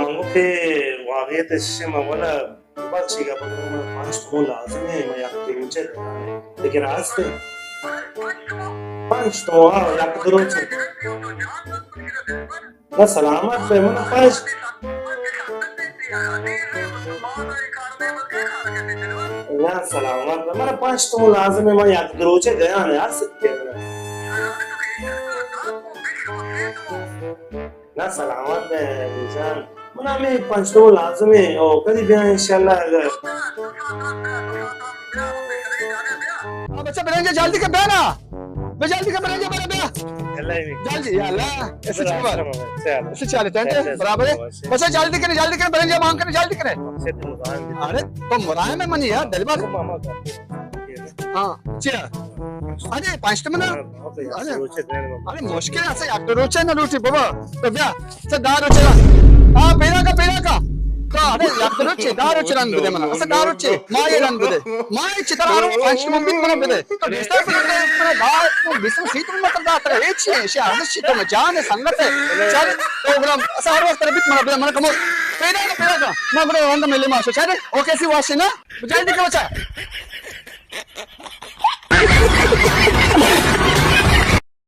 من گو کہ واقعیت شما ولا بخشی گا، پنچ تومن لازم ہے، ما یک دو روچے دیاں۔ لیکن راست ہے۔ پنچ تومن، ہاں، یک دو روچے۔ نہ سلامت بے، من پنچ، نہ سلامت بے، من پنچ تومن لازم ہے، ما یک دو روچے دیاں، ہر سکے۔ نہ سلامت بے جان، من ہمیں پنچ تومن لازم ہے، او کدی بیا انشاءاللہ اگر۔ ہاں بچہ برنجے جلدی کے بیا نا، بے جلدی کے برنجے بیا بیا۔ جلدی یا اللہ، ایسے چلو۔ ایسے چلے ٹینٹ برابر ہے۔ بچہ جلدی کرے، جلدی کرے، برنجے مان کرے، جلدی کرے۔ ارے تو مراہ میں منی یار، دل بار۔ ہاں، چیا؟ ارے پنچ تومن۔ ارے، ارے مشکل ہے، یک دو روچے نہ لوٹی بابا۔ تو بیا، سے دار روچے۔ ہاں، پیدا کا، پیدا کا۔ تو ارے یک دو روچے، دار روچے رند بدے منا۔ اسے دار روچے، ما یہ رند بدے۔ ما یہ چتر آرو پنچ تومن بیت منا بدے۔ تو بیشتر پر تو منا دار، تو بیس سی تومن مطلب دار ترا ہیچ نہیں، شی ارزش تو میں جان ہے، سنگت ہے۔ چل، پروگرام اسے ہر وقت بیت منا بدے، منا کمو۔ پیدا کا، پیدا کا۔ ما بڑے رند ملے ما شو۔ چل، اوکے سی واشی نا۔ جلدی کرو چا۔